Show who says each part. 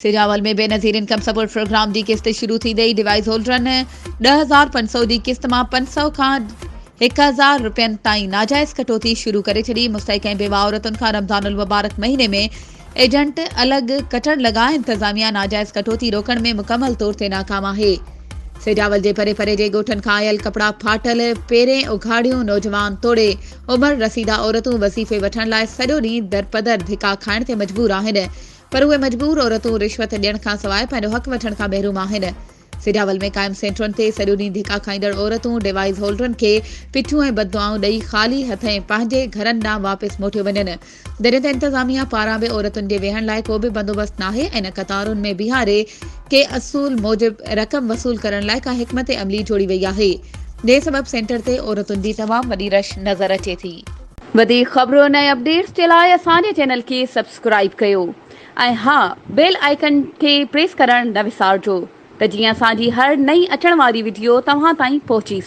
Speaker 1: Sujawal ۾ Benazir income support programme جي قسط شروع ٿيندي ئي ڊوائيس هولڊرن 10,500 جي قسط مان 500 کان 1000 رپين تائين ناجائز ڪٽوتي شروع ڪري ڇڏي، مستحق ۽ بيواهه عورتن کان رمضان المبارڪ مهيني ۾ ايجنٽ الڳ ڪٽڻ لڳا، انتظاميا ناجائز ڪٽوتي روڪڻ ۾ مڪمل طور تي ناڪام آهي. سجاول جي پري پري جي ڳوٺن کان آيل ڪپڙا ڦاٽل، پيرين اگهاڙيون نوجوان توڙي عمر رسيده عورتون وظيفي وٺڻ لاء سڄو ڏينهن درپدر ڌڪا کائڻ تي مجبور آهن، پر اهي مجبور عورتون رشوت ڏيڻ کانسواء پنهنجو حق وٺڻ کان محروم آهن. سجاول ۾ قائم سينٽرن تي سڄو ڏينهن ڌڪا کائيندڙ عورتون ڊوائيس هولڊرن کي پٺيون ۽ بددعائون ڏئي خالي هٿين پنهنجي گهرن ڏانهن واپس موٽيو وڃن. جڏهن ته انتظاميا پاران به عورتن جي ويهڻ لاء ڪو به بندوبست ناهي ۽ نه قطارن ۾ بيهاري ڪي اصول موجب رقم وصول ڪرڻ لاء ڪا حڪمت عملي جوڙي وئي آهي. جنهن سبب سينٽر تي عورتن جي تمام وڏي رش نظر اچي ٿي. وڌيڪ خبرن ۽ اپڊيٽس جي لاء اسان جي چينل کي سبسڪرائيب ڪيو ۽ ها بيل آئيڪن کي پريس ڪرڻ نه وسارجو ته جيئن اسان جي هر نئين اچڻ واري وڊيو توهان تائين پهچي.